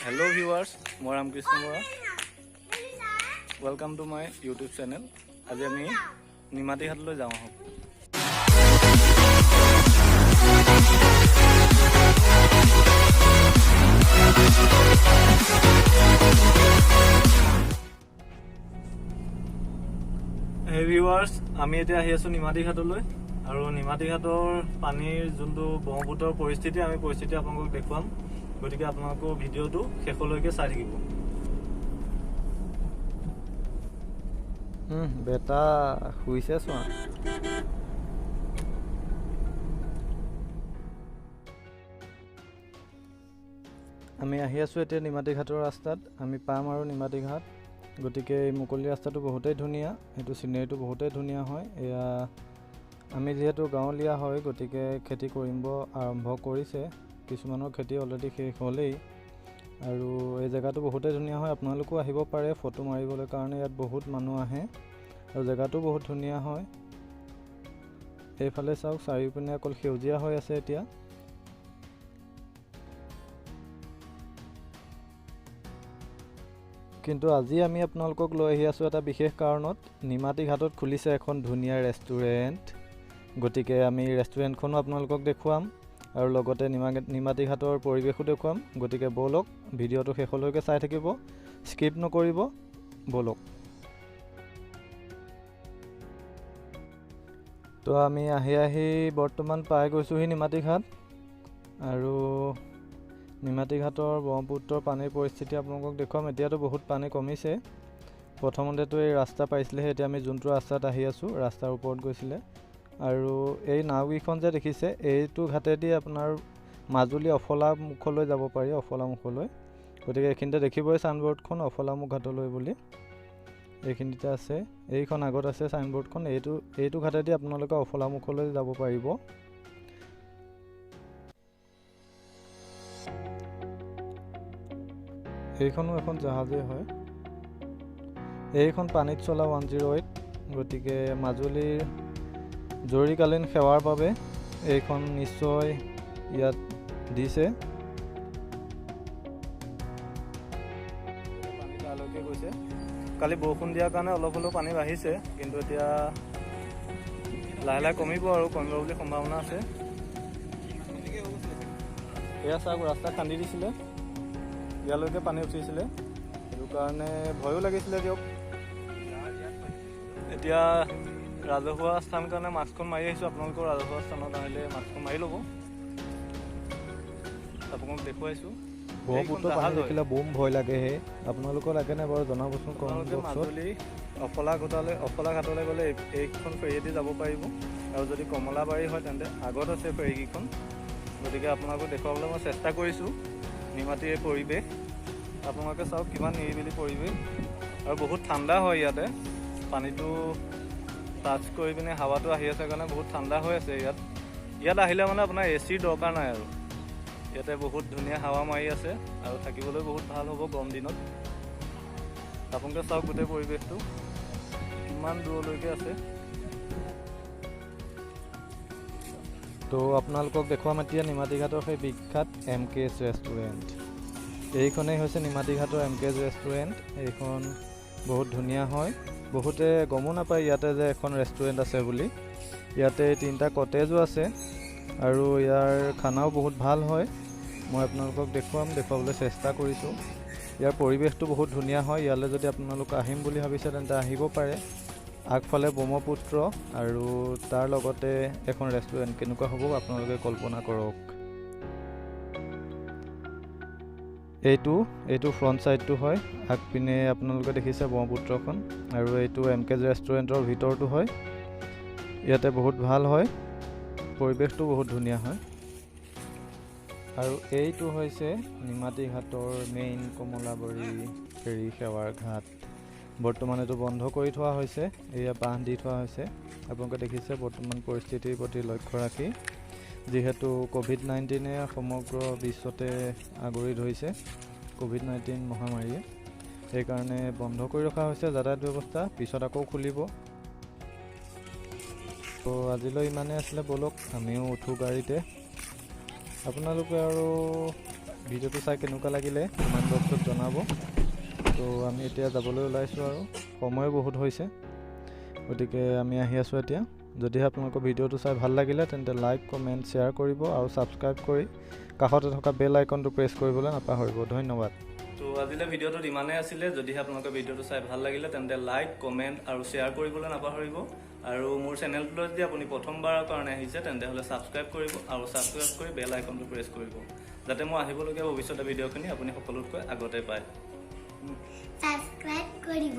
Hello' viewers, মই Ramkrishna Bora. Welcome to my YouTube channel. আজি আমি নিমাতীঘাটলৈ যাওঁ আহক। হে ভিউৱাৰ্ছ, আমি এতিয়া আহি আছোঁ নিমাতীঘাটলৈ আৰু নিমাতীঘাটৰ পানীৰ যোনটো ব্ৰহ্মপুত্ৰৰ পৰিস্থিতি, আমি পৰিস্থিতি আপোনালোকক দেখুৱাম। গতিকে আপোনালোকৰ ভিডিঅ'টো শেষলৈকে চাই থাকিব। বেটা শুইছে চোৱা। আমি আহি আছোঁ এতিয়া নিমাতীঘাটৰ ৰাস্তাত। আমি পাম আৰু নিমাতীঘাট। গতিকে এই মুকলি ৰাস্তাটো বহুতেই ধুনীয়া, এইটো চিনেৰীটো বহুতেই ধুনীয়া হয়। এয়া আমি যিহেতু গাঁৱলীয়া হয়, গতিকে খেতি কৰিব আৰম্ভ কৰিছে। কিছুমানৰ খেতি অলৰেডি শেষ হ'লেই। আৰু এই জেগাটো বহুতেই ধুনীয়া হয়, আপোনালোকো আহিব পাৰে ফটো মাৰিবলৈ কাৰণে। ইয়াত বহুত মানুহ আহে আৰু জেগাটো বহুত ধুনীয়া হয়। এইফালে চাওক, চাৰিওপিনে অকল সেউজীয়া হৈ আছে এতিয়া। কিন্তু আজি আমি আপোনালোকক লৈ আহি আছোঁ এটা বিশেষ কাৰণত। নিমাতীঘাটত খুলিছে এখন ধুনীয়া ৰেষ্টুৰেণ্ট। গতিকে আমি ৰেষ্টুৰেণ্টখনো আপোনালোকক দেখুৱাম আৰু লগতে নিমাতীঘাটৰ পৰিৱেশো দেখুৱাম। গতিকে ব'লক, ভিডিঅ'টো শেষলৈকে চাই থাকিব, স্কিপ নকৰিব। ব'লক। তো আমি আহি আহি বৰ্তমান পাই গৈছোঁহি নিমাতীঘাট। আৰু নিমাতীঘাটৰ ব্ৰহ্মপুত্ৰৰ পানীৰ পৰিস্থিতি আপোনালোকক দেখুৱাম। এতিয়াতো বহুত পানী কমিছে। প্ৰথমতেতো এই ৰাস্তা পাইছিলেহে, এতিয়া আমি যোনটো ৰাস্তাত আহি আছোঁ ৰাস্তাৰ ওপৰত গৈছিলে। আৰু এই নাওকেইখন যে দেখিছে, এইটো ঘাটেদি আপোনাৰ মাজুলী অফলা মুখলৈ যাব পাৰি, অফলা মুখলৈ। গতিকে এইখিনিতে দেখিবই চাইনবোৰ্ডখন, অফলামুখ ঘাটলৈ বুলি এইখিনিতে আছে। এইখন আগত আছে চাইনবোৰ্ডখন। এইটো ঘাটেদি আপোনালোকে অফলামুখলৈ যাব পাৰিব। এইখনো এখন জাহাজেই হয়। এইখন পানীত চলা 108। গতিকে মাজুলীৰ জৰুৰীকালীন সেৱাৰ বাবে এইখন নিশ্চয় ইয়াত দিছে। পানী তালৈকে গৈছে। কালি বৰষুণ দিয়াৰ কাৰণে অলপ হ'লেও পানী বাঢ়িছে, কিন্তু এতিয়া লাহে লাহে কমিব আৰু কমিব বুলি সম্ভাৱনা আছে। এয়া চাওক, ৰাস্তা খান্দি দিছিলে, ইয়ালৈকে পানী উঠিছিলে। সেইটো কাৰণে ভয়ো লাগিছিলে দিয়ক। এতিয়া ৰাজহুৱা স্থান কাৰণে মাস্কখন মাৰি আহিছোঁ। আপোনালোকৰ ৰাজহুৱা স্থানত আহিলে মাস্কখন মাৰি ল'ব। আপোনালোকক দেখুৱাইছোঁ। ব্ৰহ্মপুত্ৰ পানী দেখিলে বম ভয় লাগে হে। আপোনালোকৰ লাগেনে বাৰু জনাবচোন কমেণ্ট আপোনালোকে বক্সত। মাজুলী অফলা ঘাটলৈ গ'লে এইখন ফেৰীয়েদি যাব পাৰিব। আৰু যদি কমলাবাৰী হয় তেন্তে আগত আছে ফেৰীকেইখন। গতিকে আপোনালোকক দেখুৱাবলৈ মই চেষ্টা কৰিছোঁ নিমাতীৰ এই পৰিৱেশ। আপোনালোকে চাওক কিমান নিৰিবিলি পৰিৱেশ আৰু বহুত ঠাণ্ডা হয় ইয়াতে। পানীটো টাচ কৰি পিনে হাৱাটো আহি আছে কাৰণে বহুত ঠাণ্ডা হৈ আছে ইয়াত। ইয়াত আহিলে মানে আপোনাৰ এ চিৰ দৰকাৰ নাই আৰু। ইয়াতে বহুত ধুনীয়া হাৱা মাৰি আছে আৰু থাকিবলৈ বহুত ভাল হ'ব গৰম দিনত। আপোনালোকে চাওক গোটেই পৰিৱেশটো কিমান দূৰলৈকে আছে। তো আপোনালোকক দেখুৱাম এতিয়া নিমাতীঘাটৰ সেই বিখ্যাত এম কে এছ ৰেষ্টুৰেণ্ট। এইখনেই হৈছে নিমাতীঘাটৰ এম কে এছ ৰেষ্টুৰেণ্ট। এইখন বহুত ধুনীয়া হয়। বহুতে গমো নাপায় ইয়াতে যে এখন ৰেষ্টুৰেণ্ট আছে বুলি। ইয়াতে তিনিটা কটেজো আছে আৰু ইয়াৰ খানাও বহুত ভাল হয়। মই আপোনালোকক দেখুৱাবলৈ চেষ্টা কৰিছোঁ। ইয়াৰ পৰিৱেশটো বহুত ধুনীয়া হয়। ইয়ালৈ যদি আপোনালোক আহিম বুলি ভাবিছে তেন্তে আহিব পাৰে। আগফালে ব্ৰহ্মপুত্ৰ আৰু তাৰ লগতে এখন ৰেষ্টুৰেণ্ট, কেনেকুৱা হ'ব আপোনালোকে কল্পনা কৰক। এইটো ফ্ৰণ্ট ছাইডটো হয়। আগপিনে আপোনালোকে দেখিছে ব্ৰহ্মপুত্ৰখন আৰু এইটো এম কে ৰেষ্টুৰেণ্টৰ ভিতৰটো হয়। ইয়াতে বহুত ভাল হয়, পৰিৱেশটো বহুত ধুনীয়া হয়। আৰু এইটো হৈছে নিমাতীঘাটৰ মেইন কমলাবাৰী ফেৰী সেৱাৰ ঘাট। বৰ্তমান এইটো বন্ধ কৰি থোৱা হৈছে, এয়া বাঁহ দি থোৱা হৈছে। আপোনালোকে দেখিছে বৰ্তমান পৰিস্থিতিৰ প্ৰতি লক্ষ্য ৰাখি, যিহেতু ক'ভিড নাইণ্টিনে সমগ্ৰ বিশ্বতে আগুৰি ধৰিছে, ক'ভিড নাইণ্টিন মহামাৰীয়ে, সেইকাৰণে বন্ধ কৰি ৰখা হৈছে যাতায়াত ব্যৱস্থা। পিছত আকৌ খুলিব। তো আজিলৈ ইমানেই আছিলে। ব'লক আমিও উঠোঁ গাড়ীতে। আপোনালোকে আৰু ভিডিঅ'টো চাই কেনেকুৱা লাগিলে কমেণ্ট বক্সত জনাব। তো আমি এতিয়া যাবলৈ ওলাইছোঁ আৰু সময়ো বহুত হৈছে, গতিকে আমি আহি আছোঁ এতিয়া। যদিহে আপোনালোকৰ ভিডিঅ'টো চাই ভাল লাগিলে, তেন্তে লাইক, কমেণ্ট, শ্বেয়াৰ কৰিব আৰু ছাবস্ক্ৰাইব কৰি কাষতে থকা বেল আইকনটো প্ৰেছ কৰিবলৈ নাপাহৰিব। ধন্যবাদ। তো আজিলৈ ভিডিঅ'টোত ইমানেই আছিলে। যদিহে আপোনালোকে ভিডিঅ'টো চাই ভাল লাগিলে, তেন্তে লাইক, কমেণ্ট আৰু শ্বেয়াৰ কৰিবলৈ নাপাহৰিব। আৰু মোৰ চেনেলটোলৈ যদি আপুনি প্ৰথমবাৰৰ কাৰণে আহিছে, তেন্তে হ'লে ছাবস্ক্ৰাইব কৰিব আৰু ছাবস্ক্ৰাইব কৰি বেল আইকনটো প্ৰেছ কৰিব, যাতে মই আহিবলগীয়া ভৱিষ্যতে ভিডিঅ'খিনি আপুনি সকলোতকৈ আগতে পায়। ছাবস্ক্ৰাইব কৰিব।